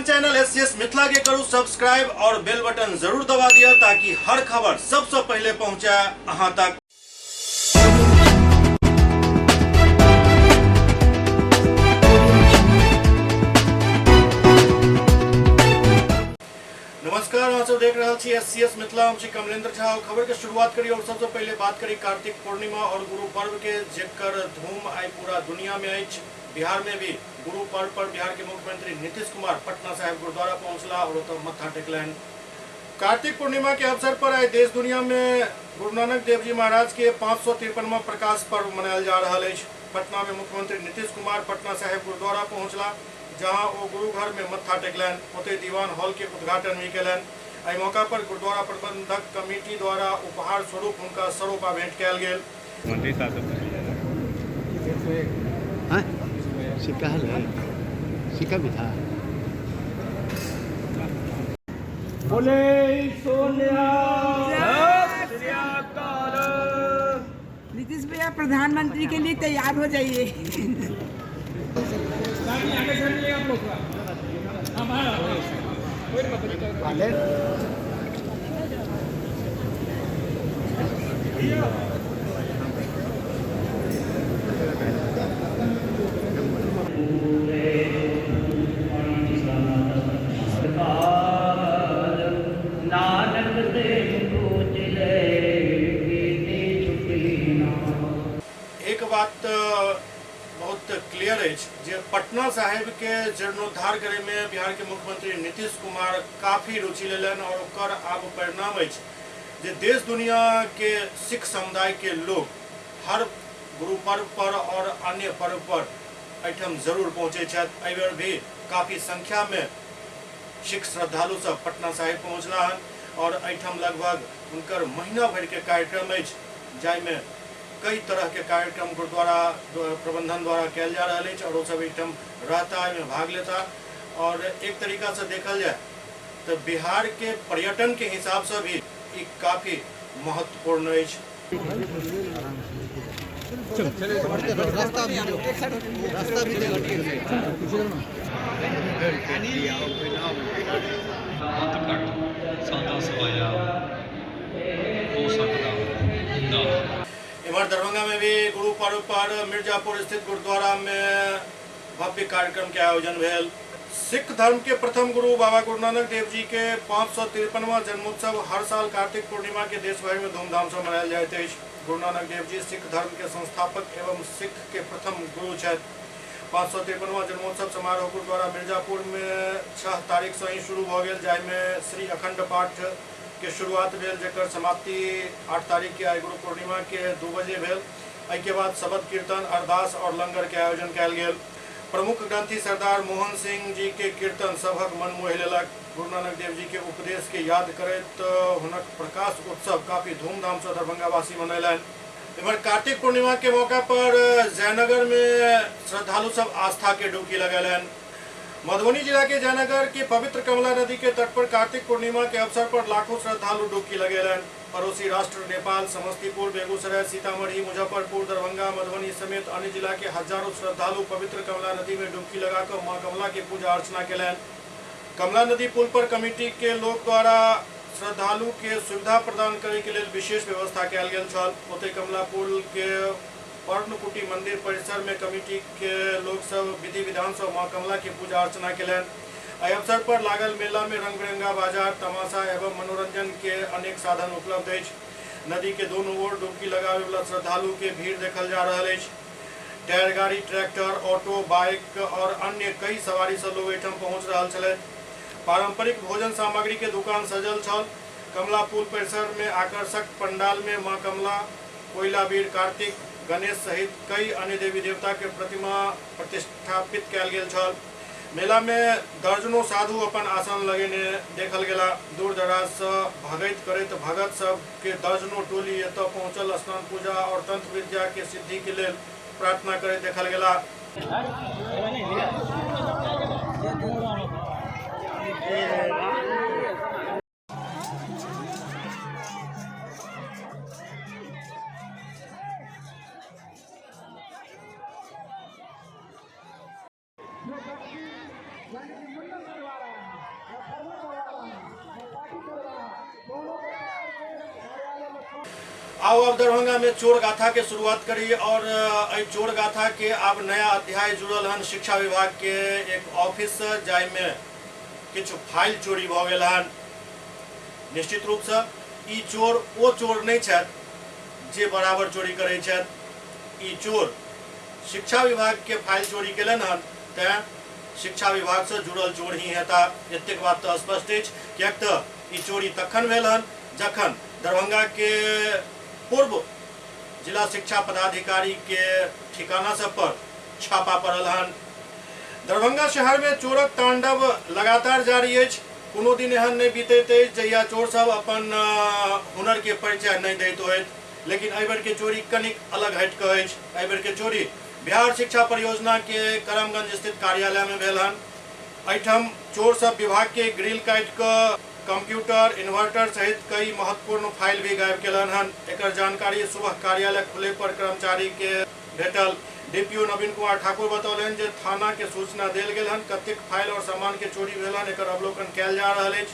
अपन channel SCS Mithila के करू सब्सक्राइब और बेल बटन जरूर दबा दिया ताकि हर खबर सबसे पहले पहुंचे अहां तक। नमस्कार, अहाँ सब देख रहल छी एससीएस मिथिला। हम छी कमलेंद्र झा और खबर के शुरुआत करी और सबसे पहले बात करी कार्तिक पूर्णिमा और गुरु पर्व के, जेकर धूम आई पूरा दुनिया में अछि। बिहार में भी गुरु पर्व पर बिहार के मुख्यमंत्री नीतीश कुमार पटना साहिब गुरुद्वारा पहुंचला और ओतऽ मत्था टेकलनि। कार्तिक पूर्णिमा के अवसर पर आइ देश दुनिया में गुरु नानक देव जी महाराज के 553वां प्रकाश पर्व मनायल जा रहल अछि। पटना में मुख्यमंत्री नीतीश कुमार पटना साहिब गुरुद्वारा पहुंचला, जहां ओ गुरु घर में मत्था टेकलनि। ओतहि दीवान हॉल के उद्घाटन भी केलनि। एहि मौका पर गुरुद्वारा प्रबंधक कमेटी द्वारा उपहार स्वरूप हुनका सरोपा भेंट कयल गेल। मंत्री साहब से पूछ लिया। हाँ? सिक्का है, सिक्का भी था। बोले सोनिया। नीतीश भैया प्रधानमंत्री के लिए तैयार हो जाइए। ਨਾਨਕ ਦੇ ਕੋਚਲੇ ਕੀਤੇ ਛੁਟੀ ਨਾ। एक बात बहुत क्लियर अछि जे पटना साहिब के जीर्णोद्धार करे में बिहार के मुख्यमंत्री नीतीश कुमार काफी रुचि लेलनि और ओकर आब परिणाम अछि जे देश दुनिया के सिख समुदाय के लोग हर गुरु पर्व पर और अन्य पर्व पर एहिठाम जरूर पहुँचे छथि। एहि बेर भी काफी संख्या में सिख श्रद्धालु सब पटना साहिब पहुँचला हन और एहिठाम लगभग हुनकर महीना भरि के कार्यक्रम अछि, जाहिमे कई तरह के कार्यक्रम गुरुद्वारा प्रबंधन द्वारा कयल जा रहल अछि और ओ सब एहिठाम रहता, एहिमे भाग लेता। और एक तरीका से देखल जाए तो बिहार के पर्यटन के हिसाब से भी ई काफी महत्वपूर्ण अछि। रास्ता भी रास्ता भी। ਵੱਧ ਘੱਟ ਸਾਦਾ ਸਵਾਇਆ ਹੋ ਸਕਦਾ ਹੁੰਦਾ। इधर दरभंगा में भी गुरु पर्व पर मिर्जापुर स्थित गुरुद्वारा में भव्य कार्यक्रम के आयोजन भेल। सिख धर्म के प्रथम गुरु बाबा गुरु नानक देव जी के 553वां जन्मोत्सव हर साल कार्तिक पूर्णिमा के देश भर में धूमधाम से मनायल जाइत अछि। गुरु नानक देव जी सिख धर्म के संस्थापक एवं सिख के प्रथम गुरु छथि। 553वां जन्मोत्सव समारोह गुरुद्वारा मिर्जापुर में 6 तारीख से ही शुरू भऽ गेल, जाहिमे श्री अखंड पाठ के शुरुआत भेल, जकर समाप्ति 8 तारीख के आइ गुरु पूर्णिमा के 2 बजे भेल। एहिके बाद शबद कीर्तन, अरदास और लंगर के आयोजन कयल गेल। प्रमुख ग्रंथी सरदार मोहन सिंह जी के कीर्तन सभक मन मोहि लेलक। गुरु नानक देव जी के उपदेश के याद करैत हुनक प्रकाश उत्सव काफी धूमधाम से दरभंगावासी मनैलनि। इधर कार्तिक पूर्णिमा के मौका पर जयनगर में श्रद्धालु सब आस्था के डुबकी लगेलनि। मधुबनी जिला के जयनगर के पवित्र कमला नदी के तट पर कार्तिक पूर्णिमा के अवसर पर लाखों श्रद्धालु डुबकी लगेलनि। पड़ोसी राष्ट्र नेपाल, समस्तीपुर, बेगूसराय, सीतामढ़ी, मुजफ्फरपुर, दरभंगा, मधुबनी समेत अन्य जिला के हजारों श्रद्धालु पवित्र कमला नदी में डुबकी लगाकर मां कमला के पूजा अर्चना केलनि। कमला नदी पुल पर कमेटी के लोग द्वारा श्रद्धालु के सुविधा प्रदान करे के लेल विशेष व्यवस्था कयल गेल छल। ओतहि कमला पुल के पर्णकुटी मंदिर परिसर में कमेटी के लोग सब विधि विधान से मां कमला के पूजा अर्चना केलनि। एहि अवसर पर लागल मेला में रंग बिरंगा बाजार, तमाशा एवं मनोरंजन के अनेक साधन उपलब्ध अछि। नदी के दोनों ओर डुबकी लगावे वाला श्रद्धालु के भीड़ देखल जा रहल अछि। टायर गाड़ी, ट्रैक्टर, ऑटो, बाइक और अन्य कई सवारी से लोग एहिठाम पहुंच रहल छलथि। पारंपरिक भोजन सामग्री के दुकान सजल छल। कमला पुल परिसर में आकर्षक पंडाल में मां कमला, कोयला वीर, कार्तिक, गणेश सहित कई अन्य देवी देवता के प्रतिमा प्रतिष्ठापित कयल गेल छल। मेला में दर्जनों साधु अपन आसन लगेने देखल गेला। दूर दराज से भगैत करैत भगत सब के दर्जनों टोली एतऽ पहुंचल स्नान पूजा और तंत्र विद्या के सिद्धि के लेल प्रार्थना करैत देखल गेला। जो व्यक्ति यानी कि मुंडन करवा रहा है। आउ अब दरभंगा में चोर गाथा के शुरुआत करी और एहि चोर गाथा के आब नया अध्याय जुड़ल हन शिक्षा विभाग के एक ऑफिस जाहि में किछु फाइल चोरी भऽ गेल हन। निश्चित रूप से ई चोर ओ चोर नहीं छथि जे बराबर चोरी करै छथि। ई चोर शिक्षा विभाग के फाइल चोरी केलनि हन, तैं शिक्षा विभाग से जुड़ल चोर ही हेता, एतेक बात तऽ स्पष्ट अछि। किएक तऽ ई चोरी तखन भेल हन जखन दरभंगा के पूर्व जिला शिक्षा पदाधिकारी के ठिकाना सब पर छापा पड़ल हन। दरभंगा शहर में चोरक तांडव लगातार जारी अछि। कोनो दिन एहन नहीं बीतैत अछि जहिया चोर सब अपन हुनर के परिचय नहीं दैत होइत, लेकिन एहि बेर के चोरी कनिक अलग हटि कऽ अछि। एहि बेर के चोरी बिहार शिक्षा परियोजना के करमगंज स्थित कार्यालय में भेल हन। एहिठाम चोर सब विभाग के ग्रिल काटि कऽ कंप्यूटर, इन्वर्टर सहित कई महत्वपूर्ण फाइल भी गायब केलनि हन। एकर जानकारी सुबह कार्यालय खुले पर कर्मचारी के भेटल। डीपीओ नवीन कुमार ठाकुर बतौलनि जे थाना के सूचना देल गेल हन। कतेक फाइल और सामान के चोरी भेल हन एकर अवलोकन कयल जा रहल अछि।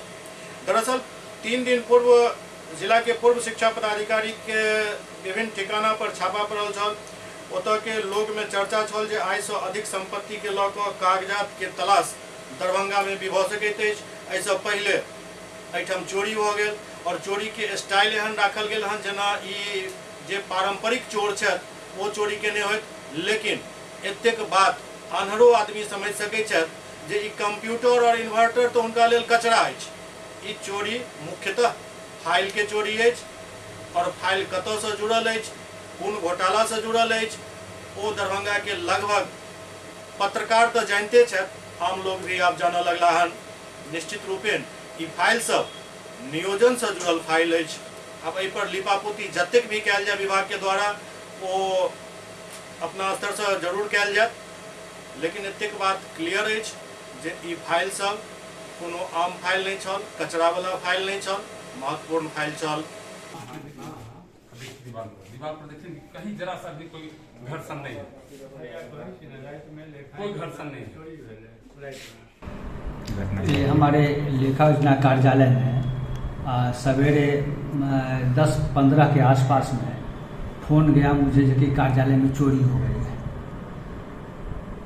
दरअसल 3 दिन पूर्व जिला के पूर्व शिक्षा पदाधिकारी के विभिन्न ठिकाना पर छापा पड़ल छल। ओतऽ के लोग में चर्चा छल जे आय से अधिक संपत्ति के लऽ कऽ कागजात के तलाश दरभंगा में भी भऽ सकैत अछि। एहिसँ पहिले एहिठाम चोरी भऽ गेल और चोरी के स्टाइल एहन राखल गेल हन जेना ई जे पारंपरिक चोर छथि ओ चोरी केने होइत, लेकिन एतेक बात आन्हरो आदमी समझि सकैत छथि जे ई कंप्यूटर और इन्वर्टर तऽ हुनका लेल कचरा अछि। ई चोरी मुख्यतः फाइल के चोरी अछि और फाइल कतऽसँ जुड़ल अछि, कोन घोटालासँ जुड़ल अछि, ओ दरभंगा के लगभग पत्रकार तऽ जानते छथि, आम लोग भी आब जानऽ लगला हन। निश्चित रूपेण ई फाइल सब नियोजन से जुड़ल फाइल अछि। आब एहि पर लिपापोती जतेक भी कयल जाय विभाग के द्वारा ओ अपना स्तर से जरूर कयल जायत, लेकिन एतेक बात क्लियर अछि जे ई फाइल सब कोनो आम फाइल नहीं छल, कचरा वाला फाइल नहीं छल, महत्वपूर्ण फाइल छल। दीवार पर देखिए कहीं जरा सा भी कोई घर्षण नहीं है, कोई घर्षण नहीं है। ये हमारे लेखा योजना कार्यालय में सवेरे 10:15 के आसपास में फोन गया मुझे जो कि कार्यालय में चोरी हो गई है।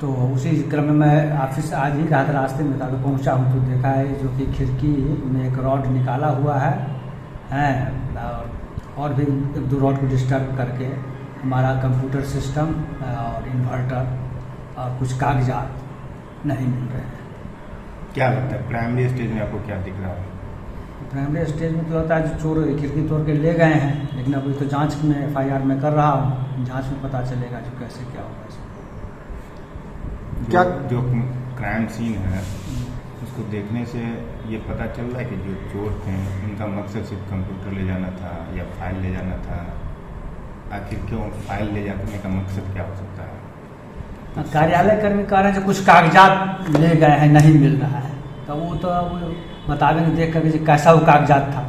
तो उसी क्रम में मैं ऑफिस आज ही रात रास्ते में था तो पहुंचा हूं तो देखा है जो कि खिड़की में एक रॉड निकाला हुआ है और भी एक दो रॉड को डिस्टर्ब करके हमारा कंप्यूटर सिस्टम और इन्वर्टर और कुछ कागजात नहीं मिल रहे हैं। क्या लगता है प्राइमरी स्टेज में आपको क्या दिख रहा है? प्राइमरी स्टेज में तो लगता है जो चोर खिड़की तोड़ के ले गए हैं, लेकिन अभी तो जांच में एफआईआर में कर रहा हूँ, जांच में पता चलेगा जो कैसे क्या होगा इसमें। क्या जो क्राइम सीन है उसको देखने से ये पता चल रहा है कि जो चोर थे उनका मकसद सिर्फ कंप्यूटर ले जाना था या फाइल ले जाना था? आखिर क्यों फाइल ले जाने का मकसद क्या हो सकता है? कार्यालय कर्मी कह रहे हैं जो कुछ कागजात ले गए हैं नहीं मिल रहा है, तो वो बतावेंगे देख करके कैसा वो कागजात था।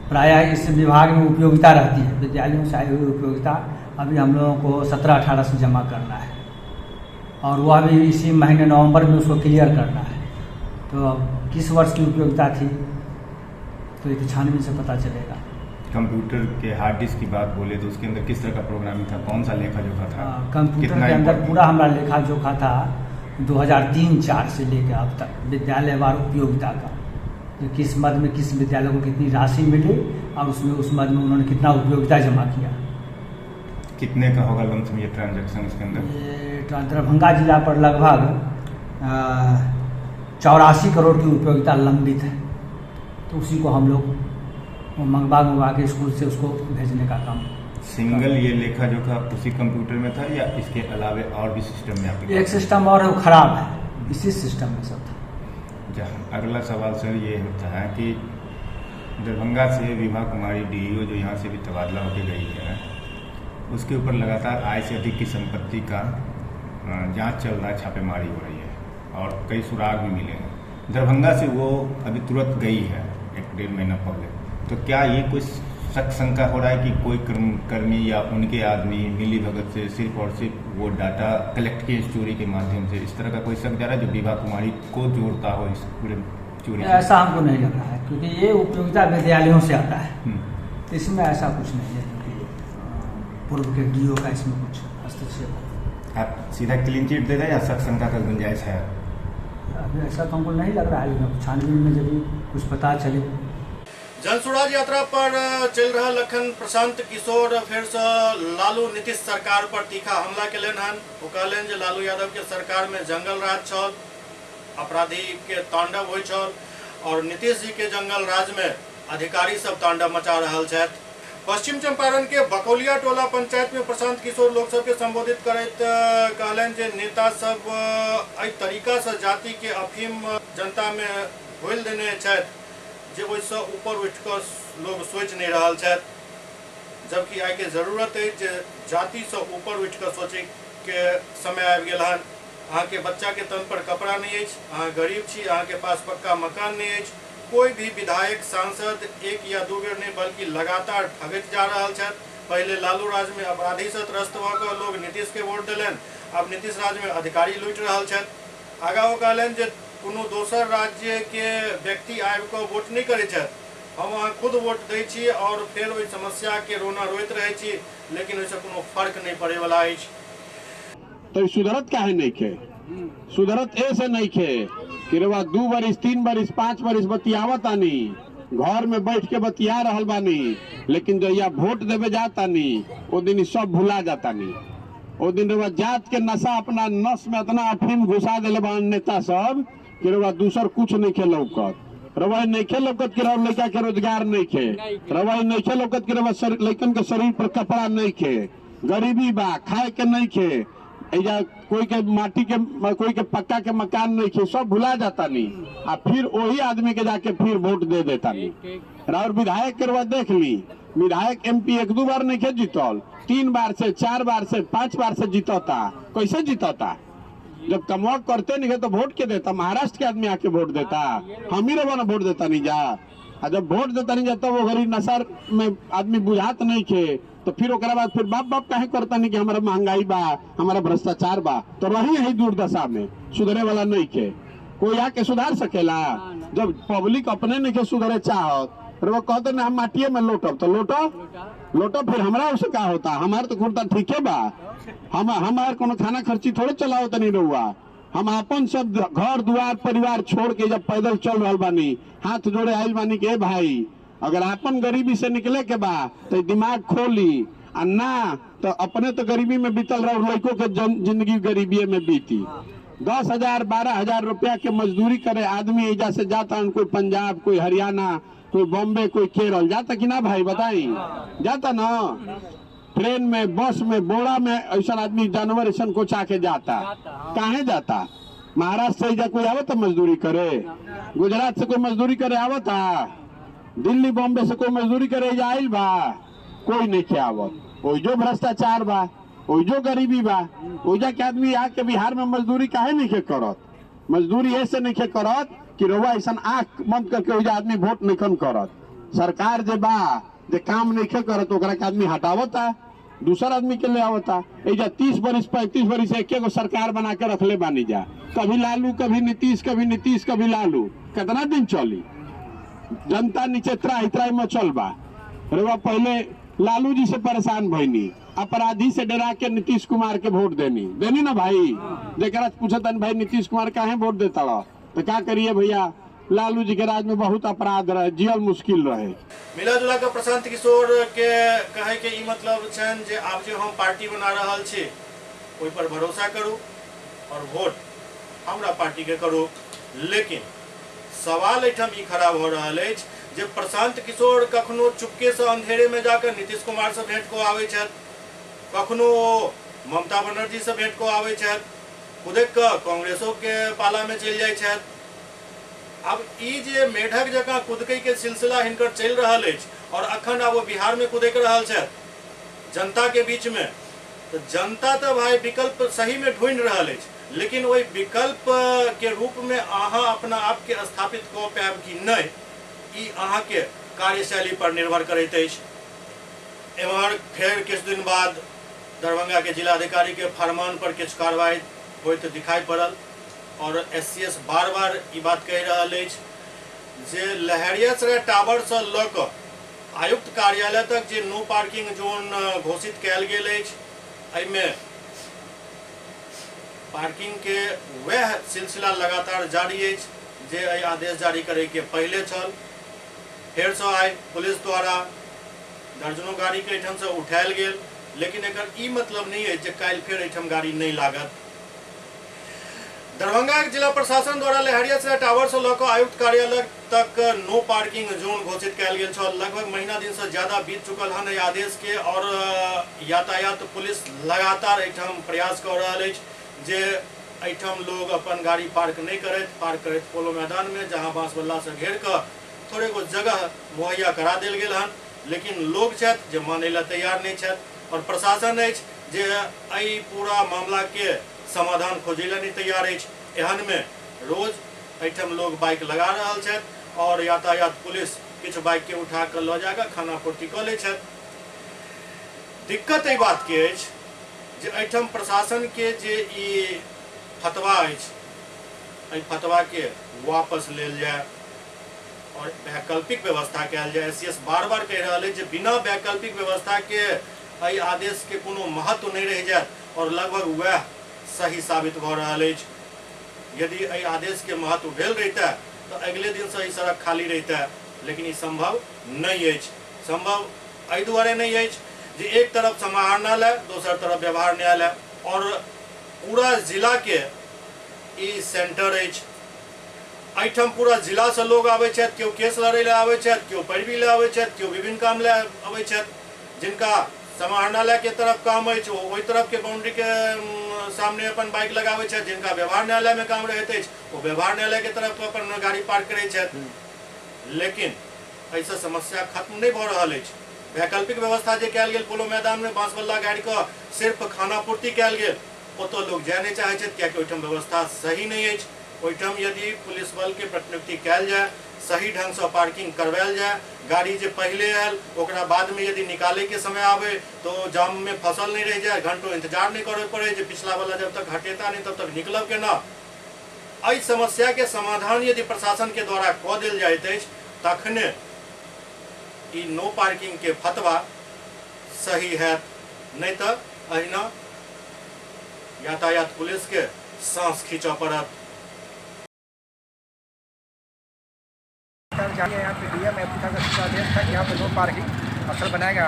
प्रायः इस विभाग में उपयोगिता रहती है, विद्यालयों से आई हुई उपयोगिता अभी हम लोगों को 17-18 से जमा करना है और वह भी इसी महीने नवंबर में उसको क्लियर करना है। तो अब किस वर्ष की उपयोगिता थी तो ये तो छानबीन से पता चलेगा। कंप्यूटर के हार्ड डिस्क की बात बोले तो उसके अंदर किस तरह का प्रोग्रामिंग था, कौन सा लेखा जोखा था? कंप्यूटर के अंदर पूरा हमारा लेखा जोखा था 2003-04 से लेकर अब तक विद्यालय वार उपयोगिता का, तो किस मद में किस विद्यालय को कितनी राशि मिली और उसमें उस मद में उन्होंने कितना उपयोगिता जमा किया। कितने का होगा लमसम ये ट्रांजेक्शन उसके अंदर? ये दरभंगा जिला पर लगभग 84 करोड़ की उपयोगिता लंबित है, तो उसी को हम लोग मंगवा मंगवा के स्कूल से उसको भेजने का काम। सिंगल ये लेखा जोखा उसी कंप्यूटर में था या इसके अलावे और भी सिस्टम में आपके? एक सिस्टम और है वो खराब है, इसी सिस्टम में सब था। जहाँ अगला सवाल सर ये होता है कि दरभंगा से विभा कुमारी डीईओ जो यहाँ से भी तबादला होके गई है, उसके ऊपर लगातार आय से अधिक की संपत्ति का जाँच चल रहा है, छापेमारी हो रही है और कई सुराग भी मिले हैं। दरभंगा से वो अभी तुरंत गई है 1-1.5 महीना पहले, तो क्या ये कोई शक शंका हो रहा है कि कोई कर्मी या उनके आदमी मिली भगत से सिर्फ और सिर्फ वो डाटा कलेक्ट किए इस चोरी के माध्यम से, इस तरह का कोई शक जा रहा है जो विभा कुमारी को जोड़ता हो इस पूरे चोरी? ऐसा हमको नहीं लग रहा है, क्योंकि ये उपयोगिता विद्यालयों से आता है, इसमें ऐसा कुछ नहीं है। पूर्व के डीओ का इसमें कुछ हस्तक्षेप हो। आप सीधा क्लीन चिट दे दें या शक शंका का गुंजाइश है? अभी ऐसा तो हमको नहीं लग रहा है, लेकिन छानबीन में जब भी कुछ पता चले। जनसुराज यात्रा पर चलि रहल अखन प्रशांत किशोर फेरसँ लालू नीतीश सरकार पर तीखा हमला केलनि हन। ओ कहलनि जे लालू यादव के सरकार में जंगल राज छल, अपराधी के तांडव होइ छल और नीतीश जी के जंगल राज में अधिकारी सब तांडव मचा रहल छथि। पश्चिम चंपारण के बकौलिया टोला पंचायत में प्रशांत किशोर लोक सबके संबोधित करैत कहलनि जे नेता सब एहि तरीका से जाति के अफीम जनता में घोलि देने छथि जे ओहिसँ ऊपर उठि कऽ लोग सोचि नहि रहल छथि, जबकि आइ के जरूरत अछि जे जातिसँ ऊपर उठि कऽ सोचैके समय आबि गेल हन। अहाँके बच्चाके तन पर कपड़ा नहि अछि, अहाँ गरीब छी, अहाँके पास पक्का मकान नहि अछि, कोई भी विधायक सांसद एक या दू बेर नहि बल्कि लगातार ठगैत जा रहल छथि। पहिले लालू राज में अपराधी से त्रस्त भऽ कऽ लोग नीतीश के वोट देलनि, आब नीतीश राज में अधिकारी लूटि रहल छथि। आगाँ ओ कहलनि जे कोनो दोसर राज्य के व्यक्ति आबि कऽ वोट नहि करै छथि, हम अहाँ खुद वोट दै छी और फेर ओहि समस्या के रोना रोइत रहै छी, लेकिन ओहिसँ कोनो फर्क नहि पड़ैवला अछि। तो सुधरत काहे नहीं खे? सुधरत ऐसे नहीं खे कि रउआ 2 बरिस 3 बरिस 5 बरिस बतियावत आनी, घर में बैठ के बतिया रहल बानी, लेकिन जहिया वोट देवे जातानी ओ दिन सब भुला जातानी। ओ दिन रउआ जात के नशा अपना नस में इतना अफीम घुसा दिले बान नेता सब कि रउआ दूसर कुछ नहीं खे लौकत। रउआ नहीं खे लौकत कि रउआ लड़का के रोजगार नहीं खे, रउआ नहीं खे लौकत कि रउआ लड़कन के शरीर पर कपड़ा नहीं खे, गरीबी बा, खाए के नहीं खे, एजा कोई के माटी के कोई के पक्का के मकान नहीं खे, सब भुला जाता नहीं। आ फिर वही आदमी के जाके फिर वोट दे देता नहीं। और विधायक के रउआ देख ली, विधायक एमपी 1-2 बार नहीं खे जीतल, 3 बार से 4 बार से 5 बार से जीतता। कैसे जीतता? जब कमवा करते नहीं तो वोट के देता? महाराष्ट्र के आदमी आके वोट देता, हम ही रवा ना वोट देता नहीं जा। आ जब वोट देता नहीं जाता वो गरीब नशा में आदमी बुझात नहीं खे, तो फिर ओकरा बाद फिर बाप बाप काहे करता नहीं कि हमारा महंगाई बा, हमारा भ्रष्टाचार बा, तो रही यही दुर्दशा में, सुधरे वाला नहीं खे। कोई आके सुधार सकेला? जब पब्लिक अपने नहीं के सुधरे चाहत, फिर वो कहते ना हम माटिए में लोटब, तो लोटो लोटो, फिर हमारा उसे का होता? हमारे तो खुर्दा ठीक है बा, हम हमार कोनो खाना खर्ची थोड़े चलाओ तो नहीं रहुआ। हम अपन सब घर द्वार परिवार छोड़ के जब पैदल चल रहा बानी, हाथ जोड़े आयल बानी के भाई अगर अपन गरीबी से निकले के बा तो दिमाग खोली, आ ना तो अपने तो गरीबी में बीतल रहा, लड़कों के जिंदगी गरीबी में बीती। 10,000 12,000 रुपया के मजदूरी करे आदमी एजा से जाता, कोई पंजाब, कोई हरियाणा, कोई बॉम्बे, कोई केरल जाता कि ना भाई बताई? जाता ना, ट्रेन में, बस में, बोरा में ऐसा आदमी जानवर ऐसा कोचा के जाता। काहे जाता? महाराष्ट्र से कोई आवता मजदूरी करे, गुजरात से कोई मजदूरी करे आवता, दिल्ली बॉम्बे से कोई मजदूरी करे आयल बा? कोई नहीं के आवत। ओई जो भ्रष्टाचार बा, ओई जो गरीबी बा, ओइजा के आदमी आके बिहार में मजदूरी काहे नहीं के करत? मजदूरी ऐसे नहीं के करत कि रउआ ऐसा आंख बंद करके ओइजा आदमी वोट नहीं करत। सरकार जे बा जे काम नहीं के करत ओकरा के आदमी हटावता, दूसर आदमी के ले आवता। एजा 30 बरिस 35 बरिस एक एगो सरकार बना के रखले बानी जा, कभी लालू कभी नीतीश, कभी नीतीश कभी लालू, कितना दिन चली? जनता नीचे त्राही त्राही मचल बा। रउआ पहले लालू जी से परेशान भईनी, अपराधी से डरा के नीतीश कुमार के वोट देनी देनी ना भाई। जरा पूछतन भाई नीतीश कुमार काहे वोट देता रहो? तो क्या करिए भैया, लालू जी के राज में बहुत अपराध रहे, जियल मुश्किल रहे। मिला जुला के प्रशांत किशोर के कहे के ई मतलब छनि जे आब जे हम पार्टी बना रहल छी ओहि पर भरोसा करू और वोट हमरा पार्टी के करू। लेकिन सवाल एहिठाम ई खड़ा भऽ रहल अछि जे प्रशांत किशोर कखनो चुपके से अंधेरे में जाकर नीतीश कुमार से भेंट कऽ आबै छथि, कखनो ममता बनर्जी से भेंट कऽ आबै छथि, कुदकि कऽ कांग्रेसो के पाला में चलि जाइ छथि। अब ई जे मेढक जकाँ कुदकै के सिलसिला हिनकर चलि रहल अछि और अखन आब ओ बिहार में कुदकि रहल छथि जनता के बीच में, तो जनता तो भाई विकल्प सही में ढूंढि रहल अछि, लेकिन ओहि विकल्प के रूप में अहाँ अपना आप के स्थापित कऽ पायब कि नहि, ई अहाँ के कार्यशैली पर निर्भर करैत अछि। एम्हर फेर किछु दिन बाद दरभंगा के जिलाधिकारी के फरमान पर किछु कार्रवाई होइत दिखाई पड़ल और SCS बार बार ई बात कहि रहल अछि जे लहेरियासराय टावर से लऽ कऽ आयुक्त कार्यालय तक जे नो पार्किंग जोन घोषित कयल गेल अछि, एहिमे पार्किंग के वह सिलसिला लगातार जारी अछि जे एहि आदेश जारी करे के पहले छल। फेरसँ आइ पुलिस द्वारा दर्जनों गाड़ी के एहिठामसँ उठायल गेल, लेकिन एकर ई मतलब नहीं अछि जे काल्हि फेर एहिठाम गाड़ी नहीं लागत। दरभंगा जिला प्रशासन द्वारा लहरियासराय टावर से लऽ कऽ आयुक्त कार्यालय तक नो पार्किंग जोन घोषित कयल गेल छल। लगभग महीना दिन से ज्यादा बीत चुकल हन एहि आदेश के और यातायात पुलिस लगातार एहिठाम प्रयास कऽ रहल अछि जे एहिठाम लोग अपन गाड़ी पार्क नहीं करैत, पार्क करैत पोलो मैदान में जहां बांस बल्ला से घेर कऽ थोड़े गो जगह मुहैया करा देल गेल हन, लेकिन लोग छथि जे मानै ला तैयार नहीं छथि और प्रशासन अछि जे एहि पूरा मामला के समाधान खोजै ला नहीं तैयार अछि। एहन में रोज एहिठाम लोग बाइक लगा रहल छथि और यातायात पुलिस किछु बाइक के उठा कऽ लऽ जाकऽ खानापूर्ति कऽ लै छथि। दिक्कत एहि बात के अछि जे एहिठाम प्रशासन के जे ई फतवा अछि, एहि फतवा के वापस लेल जाय और वैकल्पिक व्यवस्था कयल जाय। एससीएस बार बार कहि रहल अछि जे बिना वैकल्पिक व्यवस्था के एहि आदेश के कोनो महत्व नहीं रहि जायत और लगभग वएह सही साबित भऽ रहल अछि। यदि एहि आदेश के महत्व भेल रहितै तऽ अगिले दिन से ई सड़क खाली रहितै, लेकिन ई संभव नहीं अछि। संभव एहि दुआरे नहीं अछि जे एक तरफ समाहरणालय, दोसर तरफ व्यवहार न्यायालय और पूरा जिला के ई सेंटर अछि। एहिठाम पूरा जिला से लोग आबै छथि, केओ केस लड़ै लए आबै छथि, केओ पैरवी लए आबै छथि, केओ विभिन्न काम लए आबै छथि। जिनका समाहरणालय के तरफ काम अछि ओ ओहि तरफ के बाउंड्री के सामने अपन बाइक लगाबै छथि, जिनका व्यवहार न्यायालय में काम रहैत अछि ओ व्यवहार न्यायालय के तरफ अपन गाड़ी पार्क करै छथि। लेकिन एहिसँ समस्या खत्म नहीं भऽ रहल अछि। वैकल्पिक व्यवस्था जे कयल गेल पोलो मैदान में बांस बल्ला गाड़ि कऽ सिर्फ खानापूर्ति कयल गेल, ओतऽ लोग जाय नहीं चाहै छथि कियाकि ओहिठाम व्यवस्था सही नहीं अछि। ओहिठाम यदि पुलिस बल के प्रतिनियुक्ति कयल जाय, सही ढंग से पार्किंग करवायल जाय, गाड़ी जे पहले आयल ओकरा बाद में यदि निकाले के समय आवे तो जाम में फसल नहीं रह जाए, घंटों इंतजार नहीं करे पड़े जे पिछला वाला जब तक हटेता नहीं तब तक निकलब के ना। एहि समस्या के समाधान यदि प्रशासन के द्वारा कऽ देल जाइत अछि तखने ई नो पार्किंग के फतवा सही हैत, नहीं तऽ अहिना यातायात पुलिस के सांस खींचऽ पड़त। यहाँ पे डीएम एपी का आदेश था कि यहाँ पे नो पार्किंग स्थल बनाया गया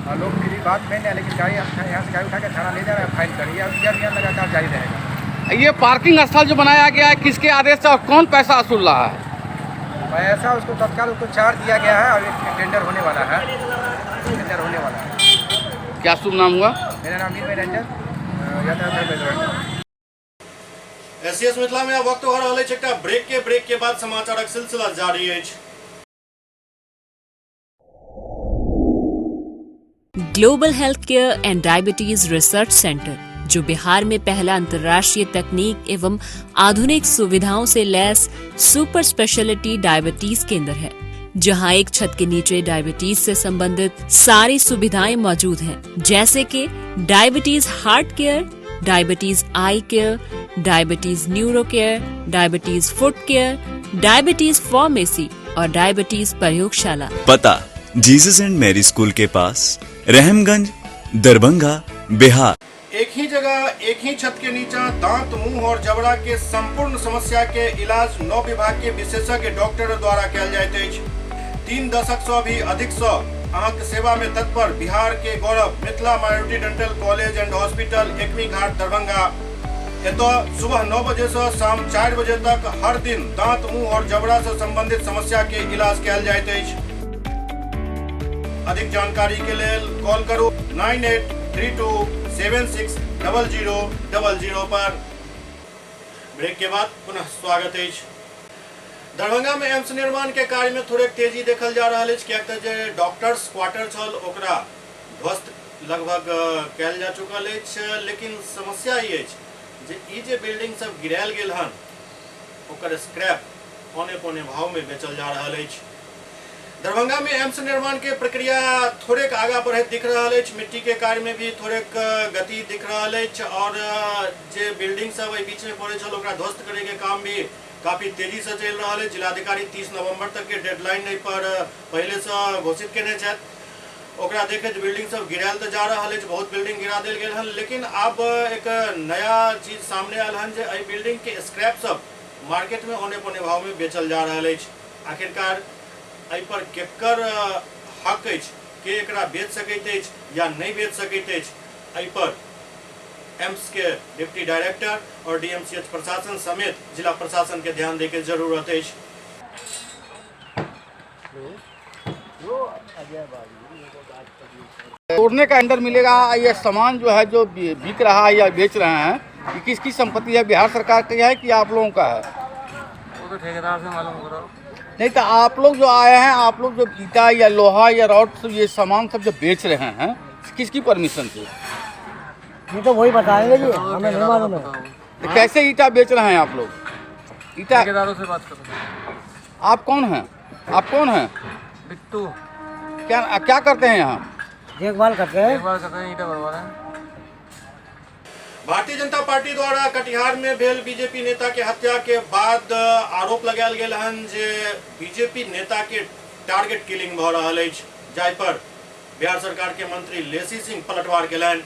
और लोग फिर भी बात नहीं है, लेकिन गाड़ी यहाँ से गाड़ी उठा के थाना ले जा रहा है, फाइन कर यह अभियान लगातार जारी रहेगा। ये पार्किंग स्थल जो बनाया गया है किसके आदेश से और कौन पैसा वसूल रहा है? पैसा उसको तत्काल उसको चार्ज दिया गया है और एक टेंडर होने वाला है, टेंडर होने वाला है। क्या शुभ नाम हुआ? मेरा नाम नीलमय रंजन, यातायात। एससीएस मिथिला में वक्त हो रहल अछि एकटा ब्रेक के बाद समाचारक सिलसिला जारी अछि। Global health care and diabetes research centre, जो बिहार में पहला अंतर्राष्ट्रीय तकनीक एवं आधुनिक सुविधाओं से लैस सुपर स्पेशलिटी डायबिटीज केंद्र है, जहां एक छत के नीचे डायबिटीज से संबंधित सारी सुविधाएं मौजूद हैं, जैसे कि diabetes heart care, diabetes eye care, diabetes neuro care, diabetes foot care, diabetes pharmacy और डायबिटीज प्रयोगशाला। पता जीसस एंड मैरी स्कूल के पास, रहमगंज, दरभंगा, बिहार। एक ही जगह एक ही छत के नीचा दांत, मुंह और जबड़ा के संपूर्ण समस्या के इलाज 9 विभाग के विशेषज्ञ डॉक्टर द्वारा कयल जाइत अछि। 3 दशक से भी अधिक से अहाँके सेवा में तत्पर बिहार के गौरव Mithila minority dental college and hospital, Ekmi Ghat, Darbhanga. एतऽ सुबह 9 बजे से शाम 4 बजे तक हर दिन दांत, मुंह और जबड़ा से संबंधित समस्या के इलाज कयल जाइत अछि। अधिक जानकारी के लेल कॉल करू 983276 0000 पर। ब्रेक के बाद पुनः स्वागत अछि। दरभंगा में एम्स निर्माण के कार्य में थोड़े तेजी देखल जा रहल अछि, कियाक तऽ जे डॉक्टर्स क्वार्टर छल ओकरा ध्वस्त लगभग कयल जा चुकल अछि। लेकिन समस्या ई अछि जे ई जे बिल्डिंग सब गिरायल गेल हन ओकर स्क्रैप पौने पौने भाव में बेचल जा रहल अछि। दरभंगा में एम्स निर्माण के प्रक्रिया थोड़ेक आगा बढ़ैत दिख रहल अछि। मिट्टी के कार्य में भी थोड़ेक गति दिख रहल अछि और जे बिल्डिंग सब एहि बीच में पड़ै छल ओकरा ध्वस्त करे के काम भी काफी तेजी से चलि रहल अछि। जिलाधिकारी 30 नवंबर तक के डेडलाइन एहि पर पहिले से घोषित केने छथि। ओकरा देखैत बिल्डिंग सब गिरायल तऽ जा रहल अछि, बहुत बिल्डिंग गिरा देल गेल हन, लेकिन आब एक नया चीज सामने आयल हन जे एहि बिल्डिंग के स्क्रैप सब मार्केट में औने पौने भाव में बेचल जा रहल अछि। आखिरकार एहि पर केकर हक अछि, के एकरा बेच सकैत अछि या नहि बेच सकैत अछि, एहि पर एम्स के डिप्टी डायरेक्टर और डीएमसीएच प्रशासन समेत जिला प्रशासन के ध्यान दै के जरूरत अछि। तोड़ने का अंडर मिलेगा। ये सामान जो है जो बिक रहा है या बेच रहे हैं, ये किसकी संपत्ति है? बिहार सरकार की है कि आप लोगों का है? वो तो ठेकेदार से मालूम करो। नहीं तो आप लोग जो आए हैं, आप लोग जो ईटा या लोहा या रॉड सब ये सामान सब जो बेच रहे हैं, किसकी परमिशन से? ये तो वही बताएंगे जी, हमें नहीं मालूम है। तो कैसे ईटा बेच रहे हैं आप लोग? ईटा ठेकेदारों से बात करो। आप कौन हैं? आप कौन हैं? बिट्टू। क्या क्या करते हैं यहाँ? देखभाल करते हैं, देखभाल करते हैं, ईटा भरवा रहे हैं। भारतीय जनता पार्टी द्वारा कटिहार में भेल बीजेपी नेता के हत्या के बाद आरोप लगायल गेल हन जे बीजेपी नेता के टारगेट किलिंग भऽ रहल अछि, जाहि पर बिहार सरकार के मंत्री लेसी सिंह पलटवार केलनि।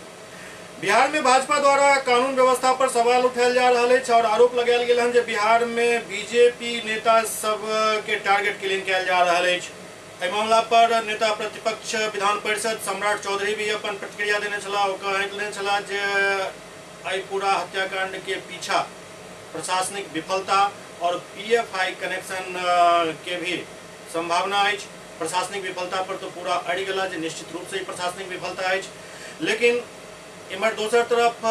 बिहार में भाजपा द्वारा कानून व्यवस्था पर सवाल उठायल जा रहल अछि और आरोप लगायल गेल हन जे बिहार में बीजेपी नेता सब के टारगेट किलिंग कयल जा रहल अछि। एहि मामला पर नेता प्रतिपक्ष विधान परिषद सम्राट चौधरी भी अपन प्रतिक्रिया देने छलाह। ओ कहने छलाह जे एहि पूरा हत्याकांड के पीछा प्रशासनिक विफलता और पीएफआई कनेक्शन के भी संभावना अछि। प्रशासनिक विफलता पर तो पूरा अड़ि गेला जे निश्चित रूप से ही प्रशासनिक विफलता अछि, लेकिन इम्हर दोसर तरफ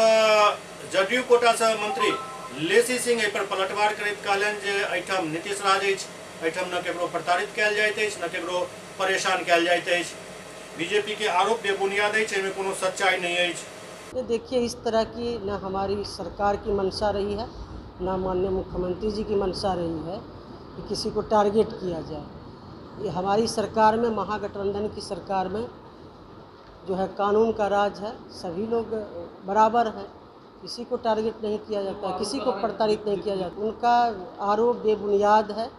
जदयू कोटा से मंत्री लेसी सिंह एहि पर पलटवार करैत कहलनि जे एहिठाम नीतीश राज अछि, एहिठाम न केकरो प्रताड़ित कयल जाइत अछि न केकरो परेशान कयल जाइत अछि। बीजेपी के आरोप बेबुनियाद अछि, एहिमे कोनो सच्चाई नहीं अछि। देखिए, इस तरह की न हमारी सरकार की मंशा रही है न माननीय मुख्यमंत्री जी की मंशा रही है कि किसी को टारगेट किया जाए। ये हमारी सरकार में, महागठबंधन की सरकार में जो है कानून का राज है, सभी लोग बराबर हैं, किसी को टारगेट नहीं किया जाता है, किसी को प्रताड़ित नहीं किया जाता। उनका आरोप बेबुनियाद है,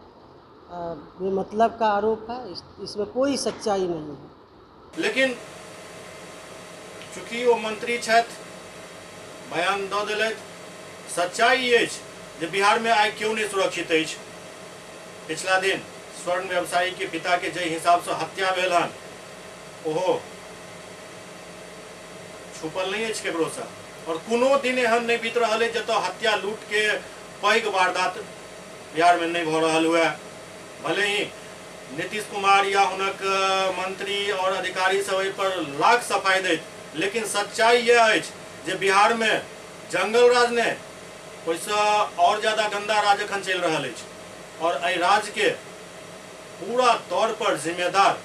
बेमतलब का आरोप है, इसमें कोई सच्चाई नहीं है। लेकिन चूँकि वो मंत्री छथि, बयान दऽ देलथि, सच्चाई अछि जे बिहार में आइ क्यों नहीं सुरक्षित अछि। पिछला दिन स्वर्ण व्यवसायी के पिता के जाहि हिसाब से हत्या भेल हन, ओहो छुपल नहीं अछि केकरो से, और कोनो दिन एहन नहीं बीत रहल अछि जतऽ हत्या लूट के पैघ वारदात बिहार में नहीं भऽ रहल हुए। भले ही नीतीश कुमार या हुनक मंत्री और अधिकारी सब एहि पर लाख सफाई दैत, लेकिन सच्चाई यह अछि जे बिहार में जंगल राज ने ओहिसँ और ज्यादा गंदा राज एखन चलि रहल अछि, और एहि राज के पूरा तौर पर जिम्मेदार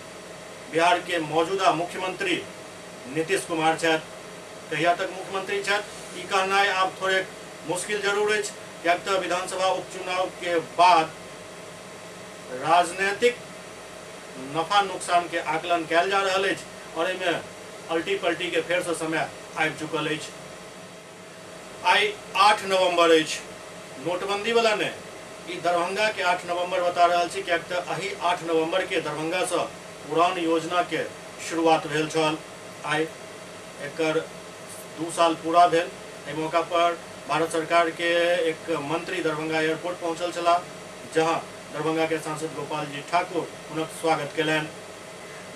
बिहार के मौजूदा मुख्यमंत्री नीतीश कुमार छथि। कहिया तक मुख्यमंत्री छथि ई कहनाइ आब थोड़े मुश्किल जरूर अछि, किएक तऽ विधानसभा उपचुनाव के बाद राजनीतिक नफा नुकसान के आकलन कयल जा रहल अछि और एहिमे अल्टी पल्टी के फेरसँ समय आबि चुकल अछि। आइ 8 नवंबर अछि, नोटबंदी वाला नहि, ई दरभंगा के 8 नवंबर बता रहल छी, किएक तऽ एहि 8 नवंबर के दरभंगा सँ उड़ान योजना के शुरुआत भेल छल। आइ एकर 2 साल पूरा भेल। एहि मौका पर भारत सरकार के एक मंत्री दरभंगा एयरपोर्ट पहुंचल छलाह, जहां दरभंगा के सांसद गोपाल जी ठाकुर हुनक स्वागत केलनि।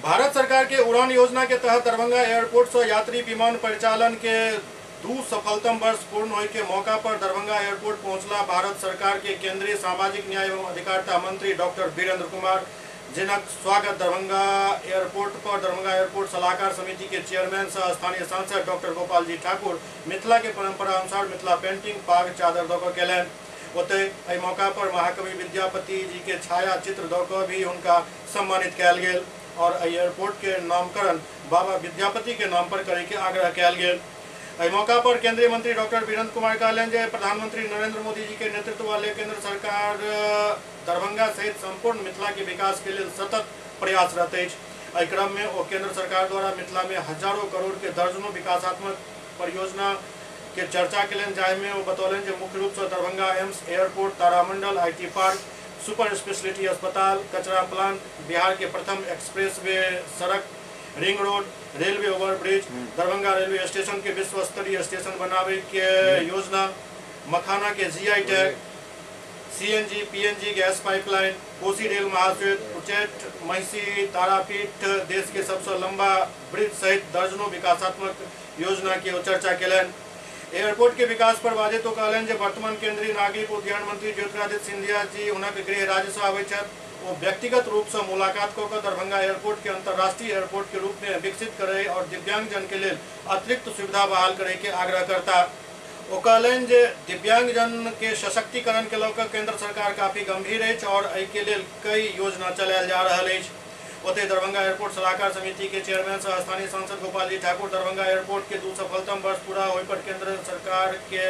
भारत सरकार के उड़ान योजना के तहत दरभंगा एयरपोर्ट से यात्री विमान परिचालन के 2 सफलतम वर्ष पूर्ण होय के मौका पर दरभंगा एयरपोर्ट पहुंचला भारत सरकार के केंद्रीय सामाजिक न्याय एवं अधिकारिता मंत्री डॉक्टर वीरेंद्र कुमार, जिनक स्वागत दरभंगा एयरपोर्ट पर दरभंगा एयरपोर्ट सलाहकार समिति के चेयरमैन सह स्थानीय सांसद डॉक्टर गोपाल जी ठाकुर मिथिला के परंपरा अनुसार मिथिला पेंटिंग पाग चादर दऽ कऽ केलनि। ओतहि एहि मौका पर महाकवि विद्यापति जी के छाया चित्र दऽ कऽ भी हुनका सम्मानित कयल गेल और एहि एयरपोर्ट के नामकरण बाबा विद्यापति के नाम पर करे के आग्रह कयल गेल। एहि मौका पर केंद्रीय मंत्री डॉक्टर वीरेंद्र कुमार कहलनि जे प्रधानमंत्री नरेंद्र मोदी जी के नेतृत्व वाले केंद्र सरकार दरभंगा सहित संपूर्ण मिथिला के विकास के लेल सतत प्रयासरत अछि। एहि क्रम में ओ केंद्र सरकार द्वारा मिथिला में हजारों करोड़ के दर्जनों विकासात्मक परियोजना के चर्चा केलनि, जाहिमे ओ बतौलनि जे मुख्य रूपसँ Darbhanga AIIMS, airport, Taramandal, IT park, super speciality अस्पताल, कचरा प्लांट, बिहार के प्रथम एक्सप्रेस वे सड़क, ring road, railway overbridge, Darbhanga railway station के विश्व स्तरीय स्टेशन बनावे के योजना, मखाना के GI tag, CNG PNG gas pipeline, Kosi rail Mahasetu, Uchchaith Mahishi Tarapith देश के सबसे लंबा ब्रिज सहित दर्जनों विकासात्मक योजना के ओ चर्चा केलनि। एयरपोर्ट के विकास पर बाजैत ओ कहलनि जे वर्तमान केंद्रीय नागरिक उड्डयन मंत्री ज्योतिरादित्य सिंधिया जी हुनक गृह राज्य से आबै छथि। ओ व्यक्तिगत रूप से मुलाकात कऽ कऽ दरभंगा एयरपोर्ट के अंतर्राष्ट्रीय एयरपोर्ट के रूप में विकसित करे और दिव्यांगजन के लेल अतिरिक्त सुविधा बहाल करे के आग्रह करता। ओ कहलनि जे दिव्यांगजन के सशक्तिकरण के लऽ कऽ केंद्र सरकार काफी गंभीर अछि और एहि के लेल कई योजना चलायल जा रहल अछि। ओतहि दरभंगा एयरपोर्ट सलाहकार समिति के चेयरमैन सह स्थानीय सांसद गोपाल जी ठाकुर दरभंगा एयरपोर्ट के 2 सफलतम वर्ष पूरा होय पर केंद्र सरकार के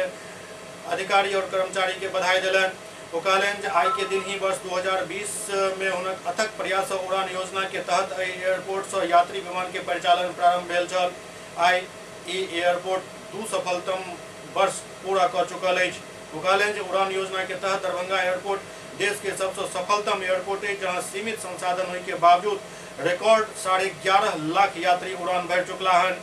अधिकारी और कर्मचारी के बधाई देलनि। ओ कहलनि जे आइ के दिन ही वर्ष 2020 में हुनक अथक प्रयास सँ उड़ान योजना के तहत एहि एयरपोर्ट सँ यात्री विमान के परिचालन प्रारंभ भेल छल। आइ ई एयरपोर्ट 2 सफलतम वर्ष पूरा कऽ चुकल अछि। ओ कहलनि जे उड़ान योजना के तहत दरभंगा एयरपोर्ट देश के सबसँ सफलतम एयरपोर्ट अछि, जहां सीमित संसाधन होय के बावजूद रिकॉर्ड 11.5 लाख यात्री उड़ान भरि चुकला हन।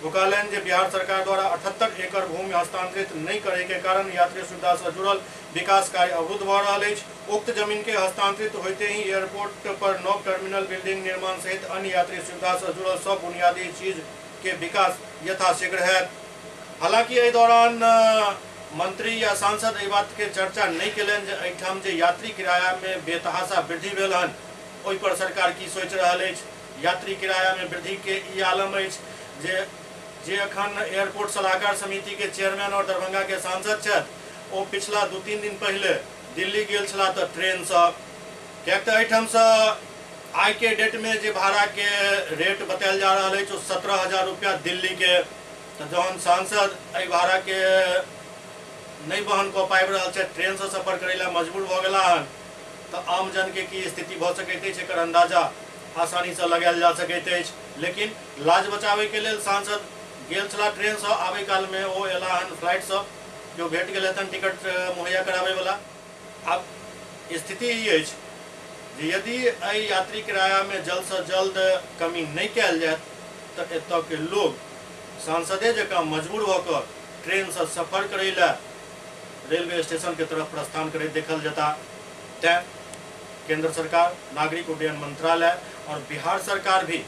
ओ कहलनि जे बिहार सरकार द्वारा 78 एकड़ भूमि हस्तांतरित नहि करे के कारण यात्री सुविधा से जुड़ल विकास कार्य अवरुद्ध भऽ रहल अछि। उक्त जमीन के हस्तांतरित होते ही एयरपोर्ट पर नव टर्मिनल बिल्डिंग निर्माण सहित अन्य यात्री सुविधा से जुड़ल सब बुनियादी चीज के विकास यथाशीघ्र हैत। हालांकि एहि दौरान मंत्री या सांसद एहि बात के चर्चा नहीं केलनि जे एहिठाम जे यात्री किराया में बेतहाशा वृद्धि भेल हन ओहि पर सरकार की सोचि रहल अछि। यात्री किराया में वृद्धि के ई आलम अछि जे जे अखन एयरपोर्ट सलाहकार समिति के चेयरमैन और दरभंगा के सांसद छथि ओ पिछला 2-3 दिन पहले दिल्ली गेल छलाह तऽ ट्रेनसँ, किएक तऽ एहिठामसँ आइ के डेट में जे भाड़ा के रेट बतायल जा रहल अछि ओ 17,000 रुपया दिल्ली के। तऽ जहन सांसद एहि भाड़ा के नहि वहन कऽ पाबि रहल छथि, ट्रेनसँ सफर करै लए मजबूर भऽ गेला हन, तऽ आमजन के की स्थिति भऽ सकैत अछि एकर अंदाजा आसानीसँ लगायल जा सकैत अछि। लेकिन लाज बचाबैके लेल सांसद गेल छलाह ट्रेनसँ, आबै कालमे ओ अयला हन फ्लाइटसँ, केओ भेट गेल हेतनि टिकट मुहैया कराबैवला। आब स्थिति ई अछि जे यदि एहि यात्री किरायामे जल्दसँ जल्द कमी नहि कयल जायत तऽ एतयके लोग सांसदे जकाँ मजबूर भऽ कऽ ट्रेनसँ सफर करै लए रेलवे स्टेशनके तरफ प्रस्थान करैत देखल जेता। तैं केंद्र सरकार, नागरिक उड्डयन मंत्रालय और बिहार सरकार भी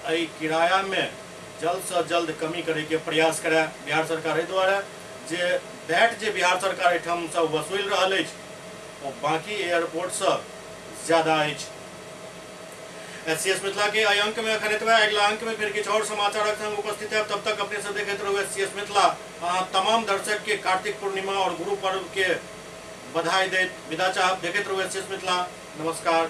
एहि किरायामे जल्दसँ जल्द कमी करैके प्रयास करय। बिहार सरकार एहि दुआरे जे बैट जे बिहार सरकार एहिठामसँ वसूलि रहल अछि ओ बाकी एयरपोर्टसँ ज्यादा अछि। एससीएस मिथिला के एहि अंक में अखन एतबे, अगिला अंक में फिर किछु और समाचारक संग उपस्थित है। तब तक अपने सब देखैत रहू एससीएस मिथिला। अहाँ तमाम दर्शक के कार्तिक पूर्णिमा और गुरु पर्व के बधाई दैत विदा चाहब। देखैत रहू एससीएस मिथिला। नमस्कार।